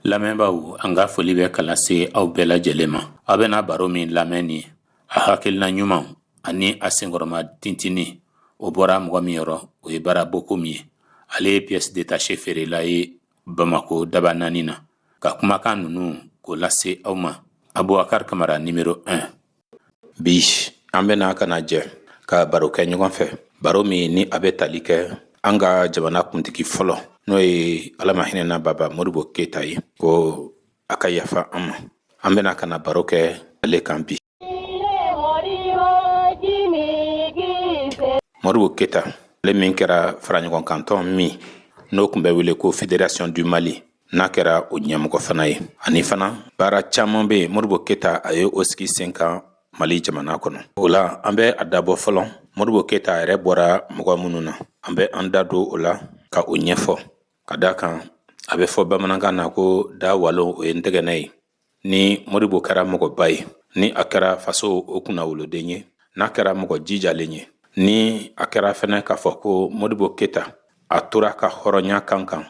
Lamɛnbaaw, an ka foli bɛ ka lase aw bɛɛ lajɛlen ma. Aw bɛna baro min lamɛn nin ye, a hakilina ɲuman ani a senkɔrɔma tintinin, o bɔra mɔgɔ min yɔrɔ, o ye Bara Bokum ye. Ale ye pièce détachée feerela ye Bamako Dabanani na. Ka kumakan ninnu k'o lase aw ma, Abubakar Kamara numéro 1. Bi, an bɛna ka na jɛ ka baro kɛ ɲɔgɔn fɛ, baro min ni a bɛ tali kɛ an ka jamana kuntigi fɔlɔ, n'o ye Ala ma hinɛna Baba Modibo Keyita ye, ko a ka yafa an ma. An bɛna ka na baro kɛ ale kan bi. Modibo Keyita, ale min kɛra faraɲɔgɔnkantɔn min n'o tun bɛ wele ko Fédération du Mali, n'a kɛra o ɲɛmɔgɔ fana ye, ani fana baara caman bɛ yen, Modibo Keyita a ye o sigi sen kan Mali jamana kɔnɔ. O la, an bɛ a dabɔ fɔlɔ, Modibo Keyita yɛrɛ bɔra mɔgɔ minnu na, an bɛ an da don o la ka o ɲɛfɔ, ka da kan a bɛ fɔ bamanankan na ko da walo o ye ntɛgɛnɛ ye. Ni Modibo kɛra mɔgɔba ye, ni a kɛra faso o kunnawoloden ye, n'a kɛra mɔgɔ jijalen ye, ni a kɛra fɛnɛ k'a fɔ ko Modibo Keyita a tora ka hɔrɔnya kan kan,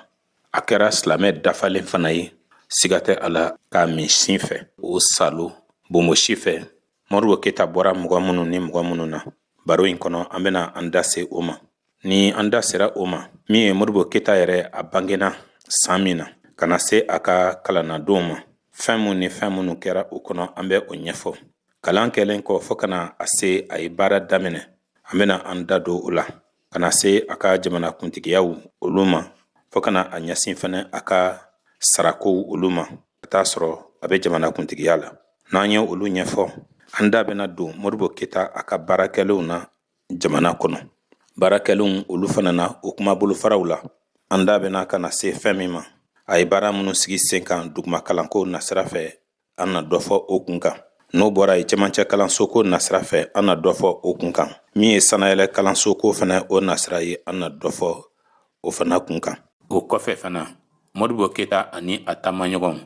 a kɛra silamɛ dafalen fana ye, siga tɛ a la k'a min sin fɛ o salo bonbosi fɛ. Modibo Keyita bɔra mɔgɔ minnu ni mɔgɔ minnu na, baro in kɔnɔ an bɛna an da se o ma. Ni an da sera o ma, min ye Modibo Keyita yɛrɛ, a bangena san min na ka na se a ka kalannadonw ma, fɛn minnu ni fɛn minnu kɛra o kɔnɔ, an bɛ o ɲɛfɔ. Kalan kɛlen kɔ fo ka na a se a ye baara daminɛ, an bɛna an da don o la, ka na se a ka jamanakuntigiyaw olu ma, fo ka na a ɲɛsin fɛnɛ a ka sarakow olu ma, ka taa sɔrɔ a bɛ jamanakuntigiya la. N'an ye olu ɲɛfɔ, an da bɛna don Modibo Keyita a ka baara kɛlenw na jamana kɔnɔ, baara kɛlenw olu fana na, o kuma bolofaraw la, an da bɛna ka na se fɛn min ma, a ye baara minnu sigi sen kan duguma kalanko nasira fɛ, an na dɔ fɔ o kun kan. N'o bɔra yen, cɛmancɛ kalanso ko nasira fɛ, an na dɔ fɔ o kun kan. Min ye sanayɛlɛ kalanso ko fana o nasira ye, an na dɔ fɔ o fana kun kan. O kɔfɛ fana, Modibo Keyita ani a taamaɲɔgɔnw,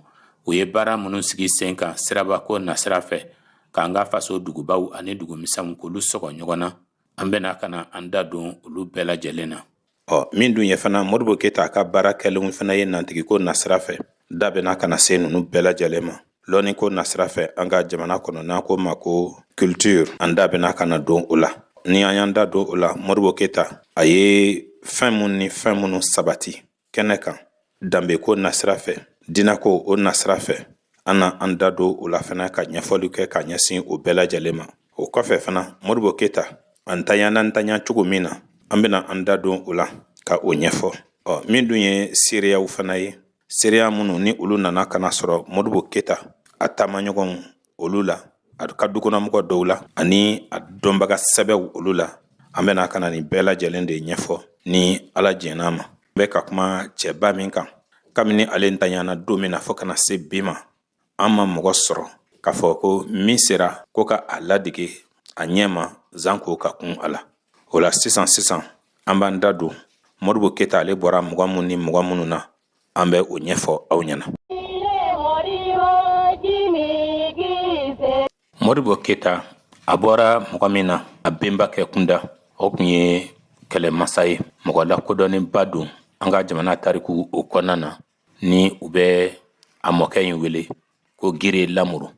u ye baara minnu sigi sen kan sirabako nasira fɛ, k'an ka faso dugubaw ani dugumisɛnw k'olu sɔgɔ ɲɔgɔn na, an bɛna ka na an da don olu bɛɛ lajɛlen na. Ɔ, min dun ye fana Modibo Keyita ka baara kɛlenw fana ye nantigiko nasira fɛ, da bɛna ka na se ninnu bɛɛ lajɛlen ma. Lɔnniko nasira fɛ an ka jamana kɔnɔ, n'an ko ma ko culture, an da bɛna ka na don o la. Ni an y'an da don o la, Modibo Keyita a ye fɛn minnu ni fɛn minnu sabati kɛnɛ kan danbeko nasira fɛ, dinako o nasira fɛ, an na an da don o la fana ka ɲɛfɔli kɛ ka ɲɛsin o bɛɛ lajɛlen ma. O kɔfɛ fana, Modibo Keyita a ntanyana ntanya cogo min na, an bɛna an da don o la ka o ɲɛfɔ. Ɔ, min dun ye seereyaw fana ye, seereya minnu ni olu nana ka na sɔrɔ Modibo Keyita a taamaɲɔgɔnw olu la, a ka dukɔnɔmɔgɔ dɔw la, ani a dɔnbaga sɛbɛw olu la, an bɛna ka na nin bɛɛ lajɛlen de ɲɛfɔ ni Ala jɛn'a ma. N bɛ ka kuma cɛba min kan, kabini ale ntanyana don min na fo ka na se bi ma, an ma mɔgɔ sɔrɔ k'a fɔ ko min sera ko ka a ladege a ɲɛ ma zanko ka kun a la. O la sisan sisan, an b'an da don Modibo Keyita ale bɔra mɔgɔ minnu ni mɔgɔ minnu na, an bɛ o ɲɛfɔ aw ɲɛna. Modibo Keyita a bɔra mɔgɔ min na a benbakɛ kunda, o tun ye kɛlɛmasa ye, mɔgɔ lakodɔnnenba don an ka jamana tariku o kɔnɔna na, ni u bɛ a mɔkɛ in wele ko Gire Lamuru,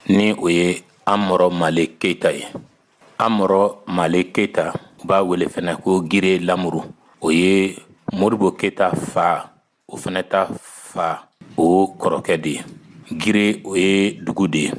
ni o ye Amɔrɔ Male Keyita ye. Amɔrɔ Male Keyita, u b'a wele fɛnɛ ko Gire Lamuru, o ye Modibo Keyita fa, o fɛnɛ ta fa, o kɔrɔkɛ de ye. Gire, o ye dugu de ye.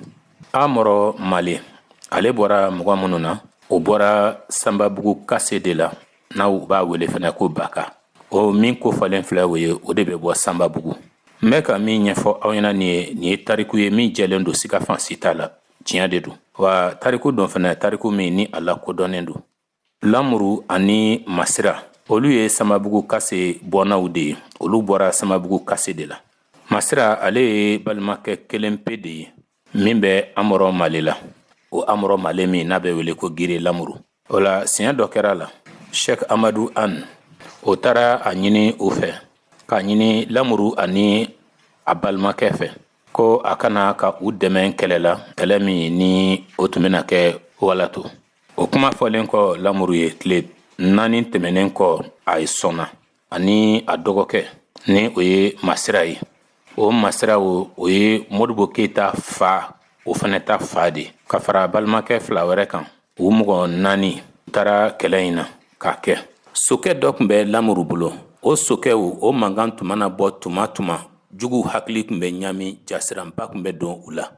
Amɔrɔ Male, ale bɔra mɔgɔ minnu na, o bɔra Sanbabugu Kase de la, n'aw b'a wele fɛnɛ ko Baka. O min kofɔlen filɛ, o ye o de bɛ bɔ Sanbabugu. N bɛ ka min ɲɛfɔ aw ɲɛna nin ye, nin ye tariku ye min jɛlen don, siga fan si t'a la, tiɲɛ de don. Wa tariku don fɛnɛ, tariku min ni a lakodɔnnen don. Lamuru ani Masira, olu ye Sanbabugu Kase bɔnnaw de ye, olu bɔra Sanbabugu Kase de la. Masira, ale ye balimakɛ kelen pe de ye min bɛ Amɔrɔ Male la, o Amɔrɔ Male min n'a bɛ wele ko Gire Lamuru. O la, siɲɛ dɔ kɛra la, Sɛk Amadu An, o taara a ɲini u fɛ, k'a ɲini Lamuru ani a balimakɛ fɛ ko a ka na ka u dɛmɛ kɛlɛ la, kɛlɛ min ni o tun bɛna kɛ Walato. O kuma fɔlen kɔ Lamuru ye, tile 4 tɛmɛnen kɔ, a ye sɔnna, ani a dɔgɔkɛ ni o ye Masira ye. O Masira, o ye Modibo Keyita fa, o fana ta fa de, ka fara balimakɛ fila wɛrɛ kan, u mɔgɔ naani taara kɛlɛ in na k'a kɛ. Sokɛ dɔ tun bɛ Lamuru bolo. O sokɛw, o mankan tun mana bɔ tuma tuma, juguw hakili tun bɛ ɲami, jasiranba tun bɛ don u la.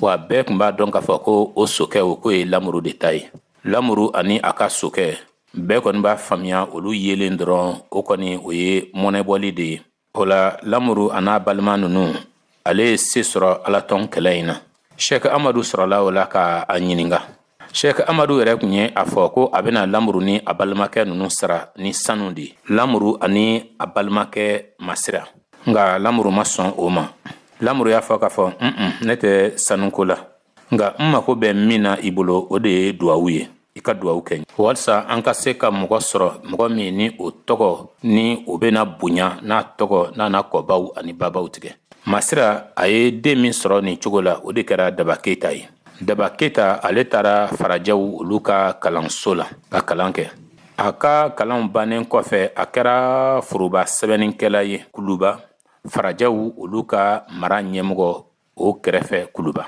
Wa bɛɛ tun b'a dɔn k'a fɔ ko o sokɛw, k'o ye Lamuru de ta ye. Lamuru ani a ka sokɛ, bɛɛ kɔni b'a faamuya, olu yelen dɔrɔn, o kɔni o ye mɔnɛbɔli de ye. O la, Lamuru a n'a balima ninnu, ale ye se sɔrɔ Alatɔn kɛlɛ in na. Sɛki Amadu sɔrɔla o la ka a ɲininka. Sɛki Amadu yɛrɛ tun ye a fɔ ko a bɛna Lamuru ni a balimakɛ ninnu sara ni sanu de ye, Lamuru ani a balimakɛ Masira. Nka Lamuru ma sɔn o ma. Lamuru y'a fɔ k'a fɔ: un, ne tɛ sanuko la, nka n mako bɛ min na i bolo, o de ye duwawu ye. I ka duwawu kɛ walisa an ka se ka mɔgɔ sɔrɔ, mɔgɔ min ni o tɔgɔ ni o bɛna bonya, n'a tɔgɔ n'a na kɔbaw ani babaw tigɛ. Masira, a ye den min sɔrɔ nin cogo la, o de kɛra Daba Keyita ye. Daba Keyita, ale taara farajɛw olu ka kalanso la ka kalan kɛ. A ka kalanw bannen kɔfɛ, a kɛra foroba sɛbɛnnikɛla ye Kuluba, farajɛw olu ka mara ɲɛmɔgɔ o kɛrɛfɛ Kuluba.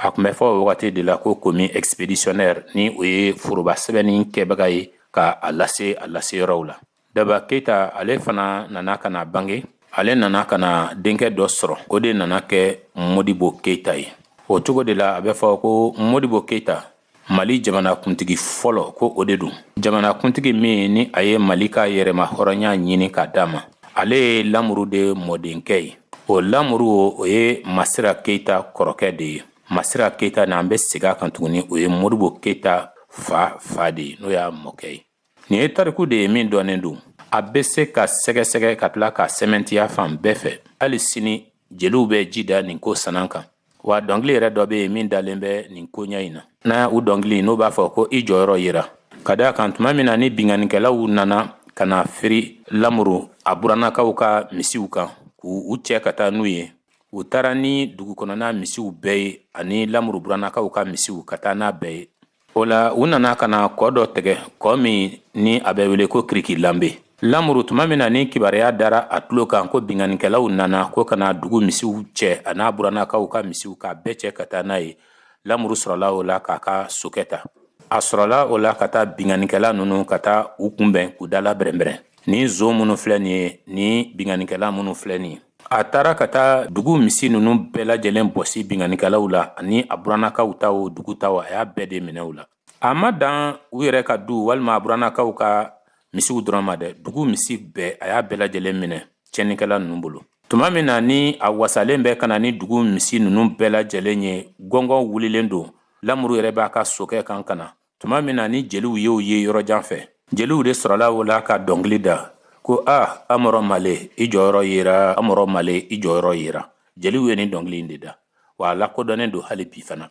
A tun bɛ fɔ o wagati de la ko commis expéditionnaire, ni o ye foroba sɛbɛnni kɛbaga ye ka a lase a lase yɔrɔw la. Daba Keyita, ale fana nana ka na bange. Ale nana ka na denkɛ dɔ sɔrɔ, o de nana kɛ Modibo Keyita ye. O cogo de la, a bɛ fɔ ko Modibo Keyita, Mali jamanakuntigi fɔlɔ, ko o de don, jamanakuntigi min ni a ye Mali ka yɛrɛma hɔrɔnya ɲini k'a d'a ma. Ale ye Lamuru de mɔdenkɛ ye. O Lamuru, o ye Masira Keyita kɔrɔkɛ de ye. Masira Keyita, n'an bɛ segin a kan tuguni, o ye Modibo Keyita fa fa de ye, n'o y'a mɔkɛ ye. Nin ye tariku de ye min dɔnnen don, a bɛ se ka sɛgɛsɛgɛ ka tila ka sɛmɛntiya fan bɛɛ fɛ. Hali sini, jeliw bɛ ji da nin ko sanan kan. Wa dɔnkili yɛrɛ dɔ bɛ yen min dalen bɛ nin koɲɛ in na. N'a u dɔnkili, n'o b'a fɔ ko i jɔyɔrɔ yera. Ka d'a kan, tuma min na ni binkannikɛlaw nana ka na firi Lamuru a burannakaw ka misiw kan k'u u cɛ ka taa n'u ye, u taara ni dugu kɔnɔna misiw bɛɛ ye ani Lamuru burannakaw ka misiw, ka taa n'a bɛɛ ye. O la, u nana ka na kɔ dɔ tɛgɛ, kɔ min ni a bɛ wele ko Kiriki Lanbe. Lamuru, tuma min na ni kibaruya dara a tulo kan ko binkannikɛlaw nana ko ka na dugu misiw cɛ a n'a burannakaw ka misiw, k'a bɛɛ cɛ ka taa n'a ye, Lamuru sɔrɔla o la k'a ka sokɛ ta. A sɔrɔla o la ka taa binkannikɛla ninnu, ka taa u kunbɛn k'u dala bɛrɛnbɛrɛn. Ni zon minnu filɛ nin ye, ni binkannikɛla minnu filɛ nin ye, a taara ka taa dugu misi ninnu bɛɛ lajɛlen bɔsi binkannikɛlaw la, ani a burannakaw ta o, dugu ta o, a y'a bɛɛ de minɛ u la. A ma dan u yɛrɛ ka du walima a burannakaw ka misiw dɔrɔn ma dɛ, dugu misi bɛɛ, a y'a bɛɛ lajɛlen minɛ tiɲɛnikɛla ninnu bolo. Tuma min na ni a wasalen bɛ ka na ni dugu misi ninnu bɛɛ lajɛlen ye, gɔngɔn wulilen don, Lamuru yɛrɛ b'a ka sokɛ kan ka na. Tuma min na ni jeliw y'o ye yɔrɔjan fɛ, jeliw de sɔrɔla o la ka dɔnkili da ko: a Amɔrɔ Male, i jɔyɔrɔ yera! Amɔrɔ Male, i jɔyɔrɔ yera! Jeliw ye nin dɔnkili in de da, wa a lakodɔnnen don hali bi fana.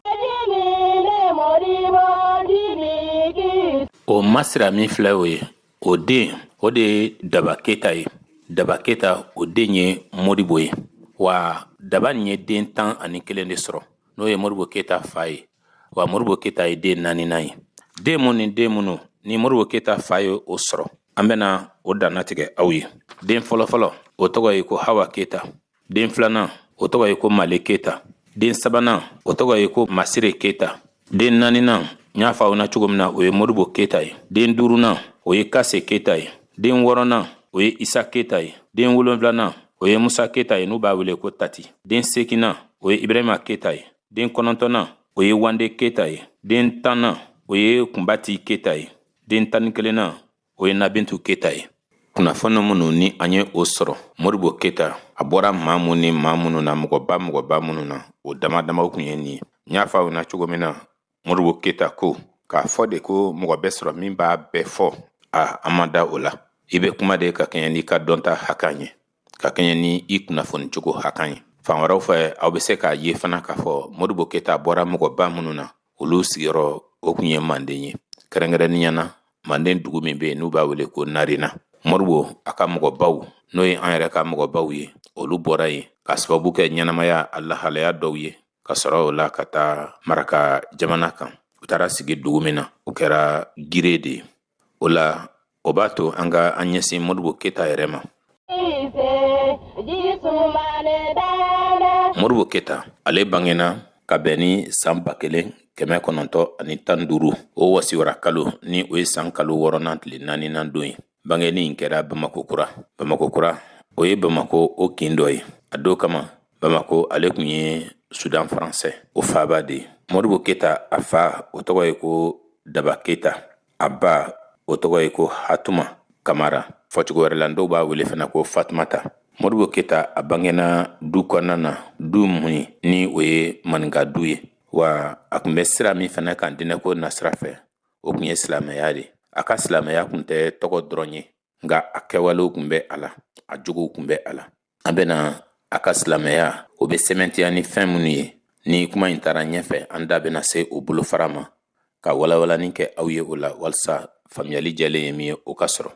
O Masira min filɛ, o ye o den, o de ye Daba Keyita ye. Daba Keyita, o den ye Modibo ye. Wa Daba nin ye den 11 de sɔrɔ, n'o ye Modibo Keyita fa ye. Wa Modibo Keyita ye den naaninan ye. Den mun ni den minnu ni Modibo Keyita fa ye o sɔrɔ, an bɛna o dannatigɛ aw ye. Den fɔlɔfɔlɔ, o tɔgɔ ye ko Hawa Keyita. Den filanan, o tɔgɔ ye ko Male Keyita. Den sabanan, o tɔgɔ ye ko Masire Keyita. Den naaninan, n y'a fɔ aw na cogo min na, o ye Modibo Keyita ye. Den duurunan, o ye Kase Keyita ye. Den wɔɔrɔnan, o ye Isa Keyita ye. Den wolonfilanan, o ye Musa Keyita ye, n'u b'a wele ko Tati. Den seeginnan, o ye Ibrahima Keyita ye. Den kɔnɔntɔnnan, o ye Wande Keyita ye. Den tannan, o ye Kunbati Keyita ye. Den 11nan, o ye Nabintu Keyita ye. Kunnafoni minnu ni an ye o sɔrɔ, Modibo Keyita, a bɔra maa mun ni maa minnu na, mɔgɔba mɔgɔba minnu na, o dama damaw tun ye nin ye. N y'a fɔ aw na cogo min na, Modibo Keyita ko k'a fɔ de ko mɔgɔ bɛ sɔrɔ min b'a bɛɛ fɔ, a an ma da o la. I bɛ kuma de ka kɛɲɛ n'i ka dɔnta hakan ye, ka kɛɲɛ ni i kunnafoni cogo hakan ye. Fan wɛrɛw fɛ, aw bɛ se k'a ye fana k'a fɔ Modibo Keyita bɔra mɔgɔba minnu na, olu sigiyɔrɔ o tun ye Manden ye, kɛrɛnkɛrɛnnenya na Manden dugu min bɛ yen n'u b'a wele ko Narena. Modibo a ka mɔgɔbaw, n'o ye an yɛrɛ ka mɔgɔbaw ye, olu bɔra yen ka sababu kɛ ɲɛnamaya a lahalaya dɔw ye, ka sɔrɔ o la ka taa Maraka jamana kan. U taara sigi dugu min na, o kɛra Gire de ye. O la, o b'a to an ka an ɲɛsin Modibo Keyita yɛrɛ ma. Modibo Keyita, ale bangena ka bɛn ni san 1915, o wasiwara kalo, ni o ye san kalo wɔɔrɔnan tile naaninan don ye. Bangeni in kɛra Bamako kura. Bamako kura, o ye Bamako o kin dɔ ye. A don kama, Bamako ale tun ye Sudan faransɛ o faaba de ye. Modibo Keyita, a fa, o tɔgɔ ye ko Daba Keyita. A ba, o tɔgɔ ye ko Hatuma Kamara. Fɔcogo wɛrɛ la, dɔw b'a wele fana ko Fatumata. Modibo Keyita, a bangena du kɔnɔna na, du mun ni o ye maninka du ye. Wa a tun bɛ sira min fana kan diinɛko nasira fɛ, o tun ye silamɛya de. A ka silamɛya tun tɛ tɔgɔ dɔrɔn ye, nka a kɛwalew tun bɛ a la, a jogow tun bɛ a la. An bɛna a ka silamɛya, o bɛ sɛmɛntiya ni fɛn minnu ye, ni kuma in taara ɲɛfɛ, an da bɛna se o bolofara ma ka walawalani kɛ aw ye o la, walisa faamuyali jɛlen ye min ye, o ka sɔrɔ.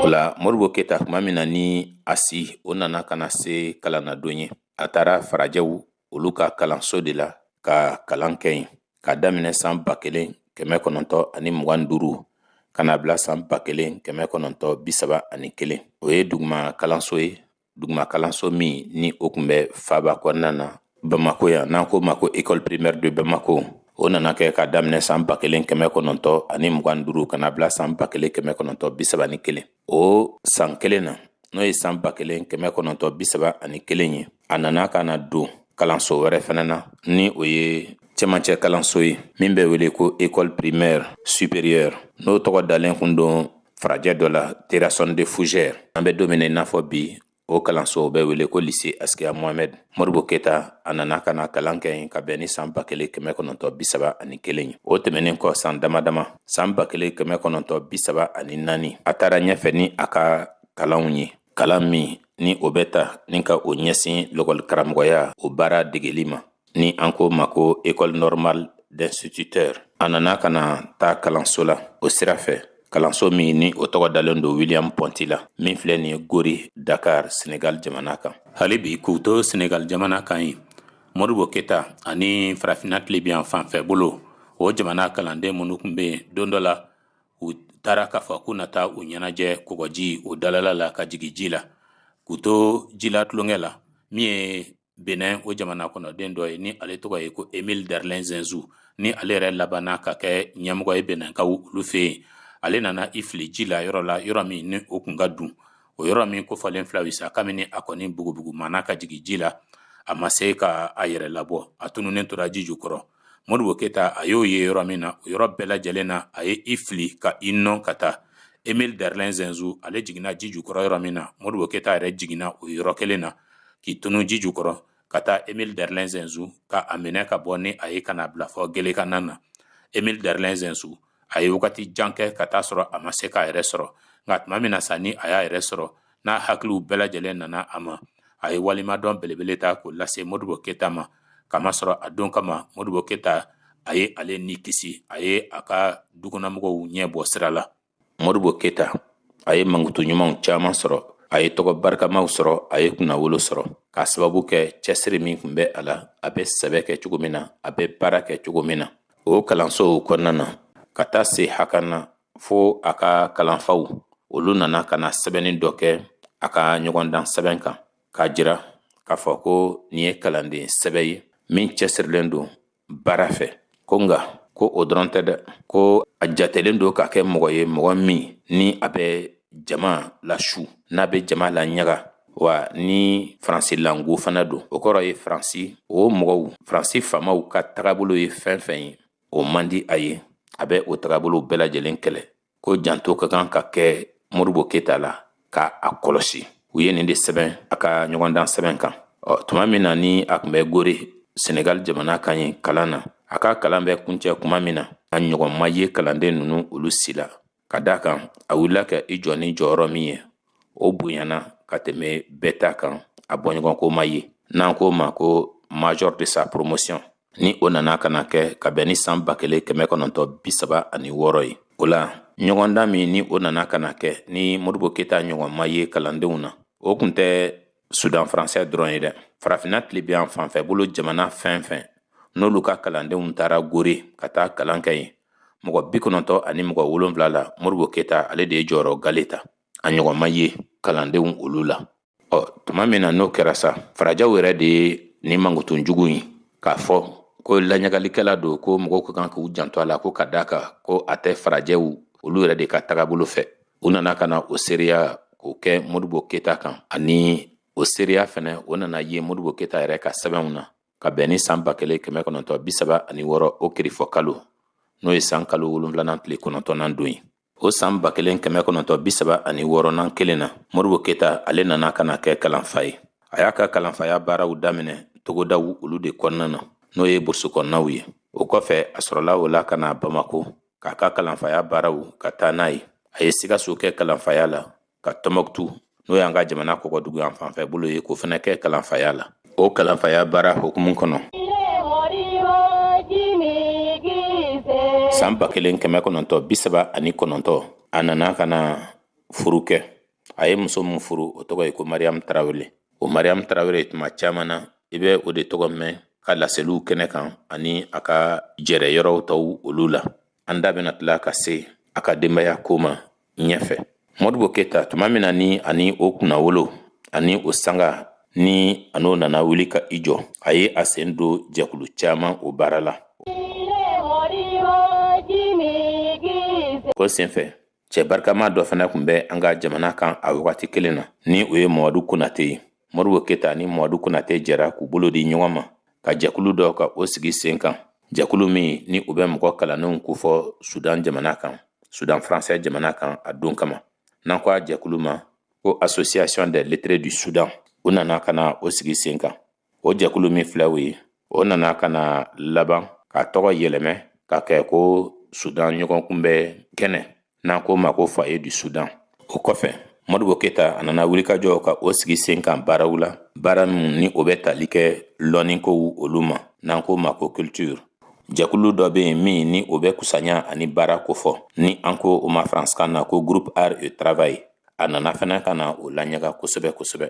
O la, Modibo Keyita, tuma min na ni a si o nana ka na se kalannadon ye, a taara farajɛw olu ka kalanso de la ka kalan kɛ yen, k'a daminɛ san 1925 ka na bila san 1931. O ye duguma kalanso ye, duguma kalanso min ni o tun bɛ faaba kɔnɔna na Bamako yan, n'an k'o ma ko École primaire de Bamako. O nana kɛ k'a daminɛ san 1925 ka na bila san 1931. O san kelen na, n'o ye san 1931 ye, a nana ka na don kalanso wɛrɛ fana na, ni o ye cɛmancɛ kalanso ye min bɛ wele ko École primaire supérieure, n'o tɔgɔ dalen kun don farajɛ dɔ la, Terrasson de Fougères. An bɛ don min na i n'a fɔ bi, o kalanso bɛ wele ko lycée Askia Mohamed. Modibo Keyita, a nana ka na kalan kɛ yen ka bɛn ni san 1931 ye. O tɛmɛnen kɔ, san dama dama, san 1934, a taara ɲɛfɛ ni a ka kalanw ye, kalan min ni o bɛ ta ni ka o ɲɛsin lɔkɔli karamɔgɔya o baara degeli ma, ni an ko ma ko École normale d'instituteurs. A nana ka na taa kalanso la o sira fɛ, kalanso min ni o tɔgɔ dalen don William Ponty la, min filɛ nin ye Gorée, Dakar, Senegal jamana kan. Hali bi k'u to Senegal jamana kan yen, Modibo Keyita ani farafinna tilebin fanfɛ bolo o jamana kalanden minnu tun bɛ yen, don dɔ la u taara k'a fɔ k'u na taa u ɲɛnajɛ kɔgɔji o dalala la ka jigin ji la. K'u to ji la tulonkɛ la, min ye Benin o jamana kɔnɔden dɔ ye, ni ale tɔgɔ ye ko Emile Derlin Zinsou, ni ale yɛrɛ labanna ka kɛ ɲɛmɔgɔ ye Beninkaw olu fɛ yen, ale nana i fili ji la yɔrɔ la, yɔrɔ min ni o kun ka dun. O yɔrɔ min kofɔlen fila sa, kabini a kɔni bugubugu mana ka jigin ji la, a ma se ka a yɛrɛ labɔ, a tununnen tora ji jukɔrɔ. Modibo Keyita, a y'o ye yɔrɔ min na, o yɔrɔ bɛɛ lajɛlen na, a ye i fili ka i nɔn ka taa. Emile Derlin Zinsou, ale jiginna ji jukɔrɔ yɔrɔ min na, Modibo Keyita yɛrɛ jiginna o yɔrɔ kelen na k'i tunu ji jukɔrɔ ka taa Emile Derlin Zinsou ka a minɛ ka bɔ ni a ye ka n'a bila fɔ gelekana na. Emile Derlin Zinsou, a ye wagati jan kɛ ka taa sɔrɔ a ma se k'a yɛrɛ sɔrɔ, nka tuma min na sa ni a y'a yɛrɛ sɔrɔ, n'a hakiliw bɛɛ lajɛlen nana a ma, a ye walimadɔn belebele ta k'o lase Modibo Keyita ma, kamasɔrɔ a don kama Modibo Keyita, a ye ale ni kisi, a ye a ka dukɔnɔmɔgɔw ɲɛ bɔ sira la. Modibo Keyita, a ye mankutu ɲumanw caman sɔrɔ, a ye tɔgɔ barikamaw sɔrɔ, a ye kunnawolo sɔrɔ k'a sababu kɛ cɛsiri min tun bɛ a la, a bɛ sɛbɛ kɛ cogo min na, a bɛ baara kɛ cogo min na o kalansow kɔnɔna na, ka taa se hakan na fo a ka kalanfaw olu nana ka na sɛbɛnni dɔ kɛ a ka ɲɔgɔndan sɛbɛn kan, k'a jira k'a fɔ ko nin ye kalanden sɛbɛ ye min cɛsirilen don baara fɛ, ko nka ko o dɔrɔn tɛ dɛ, ko a jatelen don ka kɛ mɔgɔ ye, mɔgɔ min ni a bɛ jama lasu, n'a bɛ jama laɲaga, wa ni Faransi lango fana don. O kɔrɔ ye Faransi o mɔgɔw, Faransi faamaw ka tagabolo ye fɛn fɛn ye, o man di a ye, a bɛ o tagabolo bɛɛ lajɛlen kɛlɛ, ko janto ka kan ka kɛ Modibo Keyita la ka a kɔlɔsi. U ye nin de sɛbɛn a ka ɲɔgɔndan sɛbɛn kan. Ɔ, tuma min na ni a tun bɛ Gorée, Senegal jamana kan yen kalan na, a ka kalan bɛ kuncɛ tuma min na, a ɲɔgɔn ma ye kalanden ninnu olu si la, ka d'a kan a wulila ka i jɔ ni jɔyɔrɔ min ye, o bonyana ka tɛmɛ bɛɛ ta kan, a bɔɲɔgɔnko ma ye, n'an k'o ma ko major de sa promotion. Ni o nana ka na kɛ ka bɛn ni san 1936 ye. O la, ɲɔgɔndan min ni o nana ka na kɛ ni Modibo Keyita ɲɔgɔn ma ye kalandenw na, o tun tɛ Sudan faransɛ dɔrɔn ye dɛ. Farafinna tilebin fanfɛ bolo jamana fɛn fɛn n'olu ka kalandenw taara Gorée ka taa kalan kɛ yen, mɔgɔ 97 la, Modibo Keyita, ale de ye jɔyɔrɔ gale ta, a ɲɔgɔn ma ye kalandenw olu la. Ɔ, tuma min na n'o kɛra sa, farajɛw yɛrɛ de ye nin mankutun jugu in k'a fɔ ko laɲagalikɛla don, ko mɔgɔw ka kan k'u janto a la, ko ka d'a kan ko a tɛ farajɛw olu yɛrɛ de ka tagabolo fɛ. U nana ka na o seereya k'o kɛ Modibo Keyita kan, ani o seereya fɛnɛ o nana ye Modibo Keyita yɛrɛ ka sɛbɛnw na ka bɛn ni san 1936 o kirifɔ kalo, n'o ye san kalo wolonwulanan tile kɔnɔntɔnnan don ye. O san 1936nan kelen na, Modibo Keyita ale nana ka na kɛ kalanfa ye. A y'a ka kalanfaya baaraw daminɛ togodaw olu de kɔnɔna na, n'o ye burusu kɔnɔnaw ye. O kɔfɛ a sɔrɔla o la ka na Bamako k'a ka kalanfaya baaraw ka taa n'a ye. A ye Sikaso kɛ kalanfaya la, ka Tɔnbɔkutu, n'o y'an ka jamana kɔgɔdugu yan fanfɛ bolo ye, k'o fana kɛ kalanfaya la. O kalanfaya baara hukumu kɔnɔ, san 1939, a nana ka na furu kɛ. A ye muso min furu, o tɔgɔ ye ko Mariam Tarawele. O Mariam Tarawele, tuma caman na i bɛ o de tɔgɔ mɛn ka laseliw kɛnɛ kan ani a ka jɛrɛ yɔrɔw tɔw olu la. An da bɛna tila ka se a ka denbaya ko ma ɲɛfɛ. Modibo Keyita, tuma min na ni ani o kunnawolo ani o sanga ni a n'o nana wuli ka i jɔ, a ye a sen don jɛkulu caman o baara la. O senfɛ, cɛ barikama dɔ fana tun bɛ an ka jamana kan a wagati kelen na, ni o ye Mamadu Konate ye. Modibo Keyita ni Mamadu Konate jɛra k'u bolo di ɲɔgɔn ma ka jɛkulu dɔ ka o sigi sen kan, jɛkulu min ni o bɛ mɔgɔ kalannenw kofɔ Sudan jamana kan, Sudan français jamana kan a don kama, n'an ko a jɛkulu ma ko Association des lettrés du Soudan. U nana ka na o sigi sen kan. O jɛkulu min filɛ o ye, o nana ka na laban k'a tɔgɔ yɛlɛmɛ ka kɛ ko Sudan ɲɔgɔnkunbɛn kɛnɛ, n'an ko ma ko Foyer du Soudan. O kɔfɛ, Modibo Keyita a nana wulikajɔ ka o sigi sen kan baaraw la, baara min ni o bɛ tali kɛ lɔnnikow olu ma, n'an ko ma ko culture. Jɛkulu dɔ bɛ yen min ni o bɛ kusanya ani baara kofɔ, ni an ko o ma faransikan na ko groupe art et travail. A nana fana ka na o laɲaga kosɛbɛ kosɛbɛ.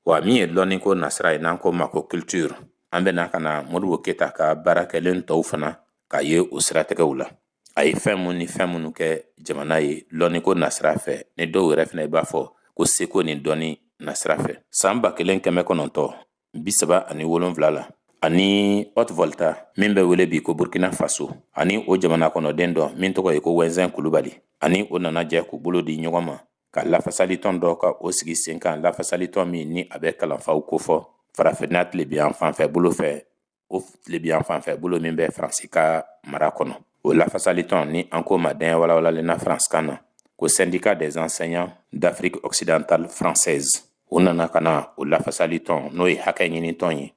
Wa min ye lɔnniko nasira ye, n'an ko ma ko culture, an bɛna ka na Modibo Keyita ka baarakɛlen tɔw fana k'a ye o siratigɛw la, a ye fɛn mun ni fɛn minnu kɛ jamana ye lɔnniko nasira fɛ, ni dɔw yɛrɛ fana b'a fɔ ko seko ni dɔnni nasira fɛ. San 1937 la, ani Haute Volta min bɛ wele bi ko Burkina Faso, ani o jamana kɔnɔden dɔ min tɔgɔ ye ko Wɛnzɛn Kulubali, ani o nana jɛ k'u bolo di ɲɔgɔn ma ka lafasalitɔn dɔ ka o sigi sen kan, lafasalitɔn min ni a bɛ kalanfaw kofɔ farafinna tilebinyan fanfɛ bolo fɛ, o tilebinyan fanfɛ bolo min bɛ Faransi ka mara kɔnɔ. O lafasalitɔn ni an ko ma dɛɲɛ walawalalen na faransikan na ko Syndicat des enseignants d'Afrique occidentale française, u nana ka na o lafasalitɔn, n'o ye hakɛ ɲinitɔn ye,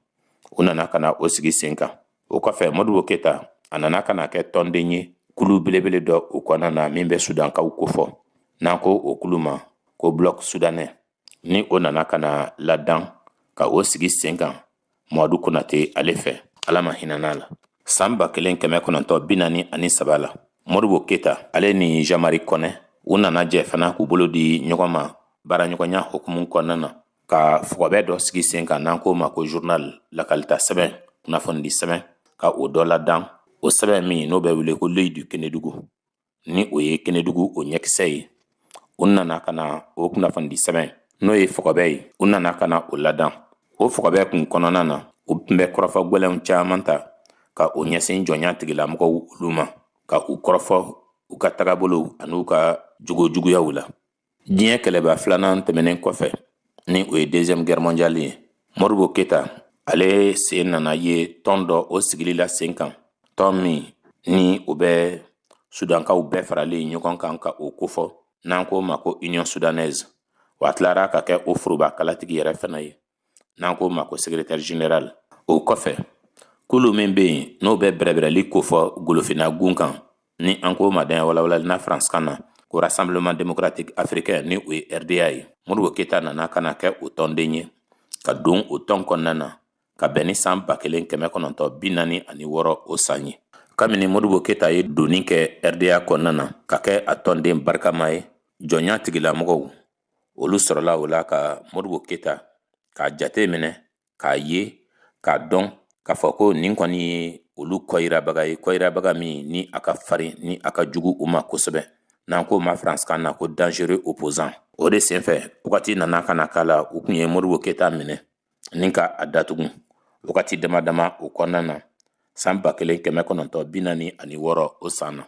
u nana ka na o sigi sen kan. O kɔfɛ, Modibo Keyita a nana ka na kɛ tɔnden ye kulu belebele dɔ o kɔnɔna na min bɛ Sudankaw kofɔ, n'an ko o kulu ma ko Bloc soudanais, ni o nana ka na ladan ka o sigi sen kan Mamadu Konate ale fɛ, Ala ma hinɛna la. San 1943 la, Modibo Keyita ale ni Jean-Marie Kɔnɛ, u nana jɛ fana k'u bolo di ɲɔgɔn ma baaraɲɔgɔnya hukumu kɔnɔna na ka fɔgɔbɛ dɔ sigi sen kan, n'an k'o ma ko journal, lakalita sɛbɛn, kunnafonidi sɛbɛn, ka o dɔ ladan. O sɛbɛn min n'o bɛ wele ko L'Œil du Kénédougou, ni o ye Kenedugu o ɲɛkisɛ ye. U nana ka na o kunnafonidi sɛbɛn, n'o ye fɔgɔbɛ ye, u nana ka na o ladan. O fɔgɔbɛ kun kɔnɔna na, u tun bɛ kɔrɔfɔ gwɛlɛnw caman ta ka o ɲɛsin jɔnya tigilamɔgɔw olu ma, ka u kɔrɔfɔ u ka tagabolow an'u ka jogo juguyaw la. Diɲɛ kɛlɛba filanan tɛmɛnen kɔfɛ, ni o ye deuxième guerre mondiale ye, Modibo Keyita ale sen nana ye tɔn dɔ o sigili la sen kan, tɔn min ni o bɛ Sudankaw bɛɛ faralen ɲɔgɔn kan ka o kofɔ, n'an k'o ma ko Union soudanaise. Wa a tilara ka kɛ o foroba kalatigi yɛrɛ fana ye, n'an k'o ma ko secrétaire général. O kɔfɛ, kulu min bɛ yen n'o bɛ bɛrɛbɛrɛli kofɔ golofinna gun kan, ni an k'o ma dɛɲɛ walawalali na faransikan na ko Rassemblement démocratique africain, ni o ye RDA ye, Modibo Keyita nana ka na kɛ o tɔnden ye ka don o tɔn kɔnɔna na ka bɛn ni san 1946 o san ye. Kabini Modibo Keyita ye donni kɛ RDA kɔnɔna na ka kɛ a tɔnden barikama ye, jɔnya tigilamɔgɔw olu sɔrɔla o la ka Modibo Keyita k'a jate minɛ, k'a ye, k'a dɔn k'a fɔ ko nin kɔni ye olu kɔyirabaga ye, kɔyirabaga min ni a ka farin, ni a ka jugu u ma kosɛbɛ. N'an k'o ma faransikan na ko dangereux opposant. O de senfɛ, wagati nana ka na k'a la, u tun ye Modibo Keyita minɛ ni ka a datugu wagati dama dama o kɔnɔna na, san 1946, o san na.